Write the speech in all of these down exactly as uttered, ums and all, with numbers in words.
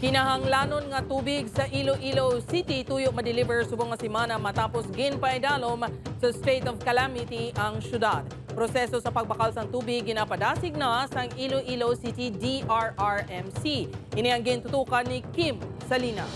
Kinahanglanon nga tubig sa Iloilo City tuyo ma-deliver subong nga semana matapos ginpaidalom sa state of calamity ang syudad. Proseso sa pagbakal sang tubig ginapadasig na sang Iloilo City D R R M C. Ini ang gintutukan ni Kim Salinas.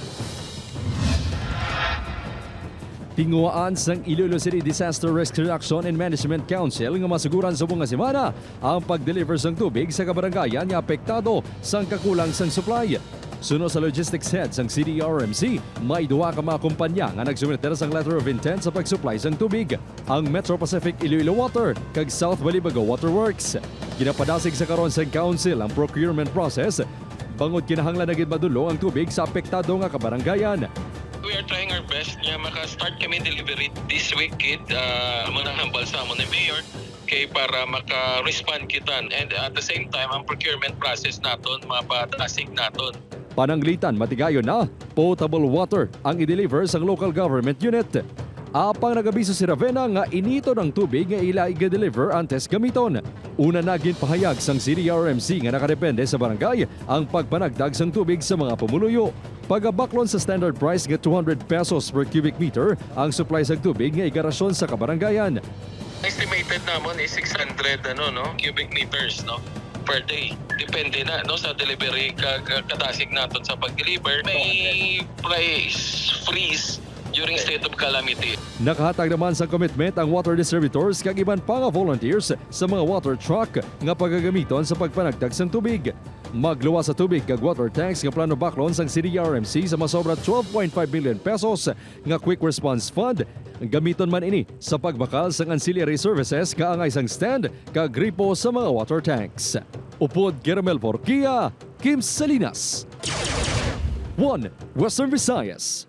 Tinguhaan sang Iloilo City Disaster Risk Reduction and Management Council nga masuguran subong nga semana ang pag-deliver sang tubig sa kabarangayan nga apektado sang kakulang sang supply. Suno sa logistics head sang C D R M C, may duha ka mga kumpanya nga nagsumeter sang letter of intent sa pag-supply sang tubig, ang Metro Pacific Iloilo Water kag South Balibago Water Works. Ginapadasig sa karon sang council ang procurement process, bangod kinahanglan na gid madunlo ang tubig sa apektado nga kabarangayan. We are trying our best nga maka-start kami delivery this week, kid. Ah, amo nang hambal sa amon ni Mayor, kay para maka-respond kita. And at the same time, ang procurement process naton, mapadasig naton. Pananglitan, matigayon na potable water ang i-deliver sang local government unit. Apang nagabiso si Ravenna nga initon ang tubig nga ila i-deliver antes gamiton. Una na ginpahayag sang C D R M C nga nakadepende sa barangay ang pagpanagdag sang tubig sa mga pumuluyo. Pagabaklon sa standard price nga two hundred pesos per cubic meter ang supply sang tubig nga igarasyon sa kabarangayan. Estimated namon is six hundred, ano, no, cubic meters, no, per day. Depende na, no, sa delivery ka, ka- kadasig naton sa pag-deliver. May price freeze during state of calamity. Nakahatag naman sang commitment ang water distributors kag iban pa nga volunteers sa mga water truck nga pagagamiton sa pagpanagtag sang tubig. Magluwas sa tubig kag water tanks nga plano baklon sang C D R M C sa masobra twelve point five million pesos nga Quick Response Fund. Gamiton man ini sa pagbakal sang ancillary services kaangay sang stand kag gripo sa mga water tanks. Upod kay Ramel Borquia, Kim Salinas, One Western Visayas.